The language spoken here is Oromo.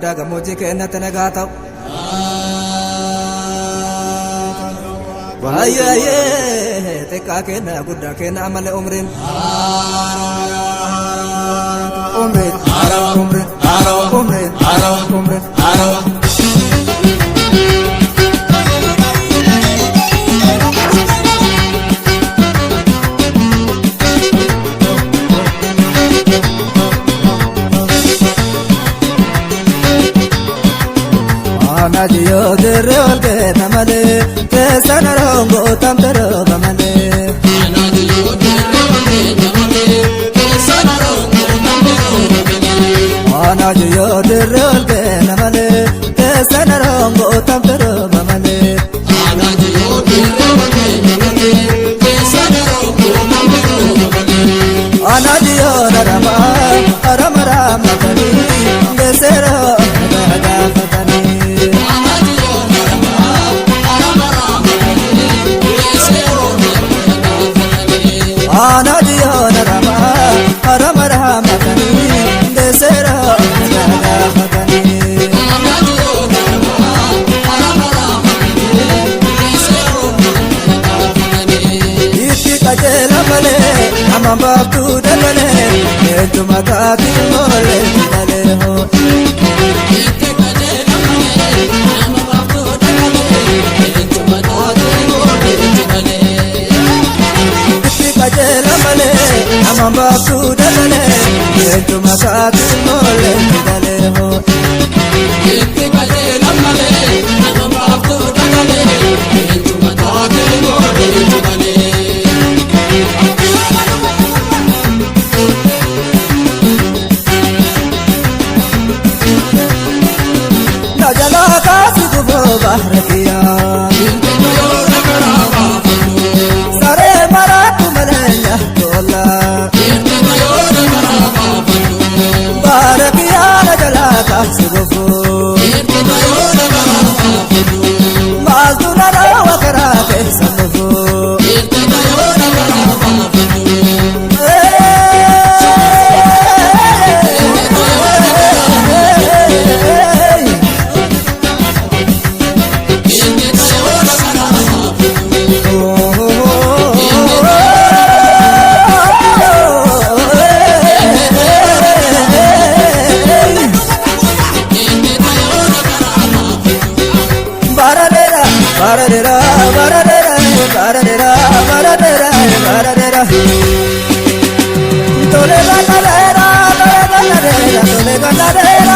Baddaa gammoojjii keenyatti nagaa ta'u. Waayyee xiqqaa keenya guddaa keenya ammallee umriin. Umriin umriin umriin umriin. Anajiyoo dirree ol keessa malee keessa naroongoo tamte rooba malee. Anajiyoo dirree ol keessa malee keessa naroongoo tamte rooba malee. Anajiyoo darama arama raamatanii geesseeroo gaafatanii. Anajiyoo darama arama raamatanii geesseeroo gaafatanii. Itti qajeela malee nama baaftuu dabalee eenyuma taatii moolee dalee hoo. Itti qajeela malee nama baaftuu dabalee eenyuma taatii moolee dalee hoo. Itti qajeela malee nama baaftuu dagalee eenyuma taatee goote malee. Na jalaa kaasi gufuu bahra kiyyaa. Saree maraatu malee nyaatoola. Bahra kiyyaa na jalaa kaasi gufuu. Maaltu na dhaawa karaa keessa dhufuu. Baradera, baradera, baradera, baradera, baradera, baradera. Tole ganadera, tole ganadera, tole ganadera.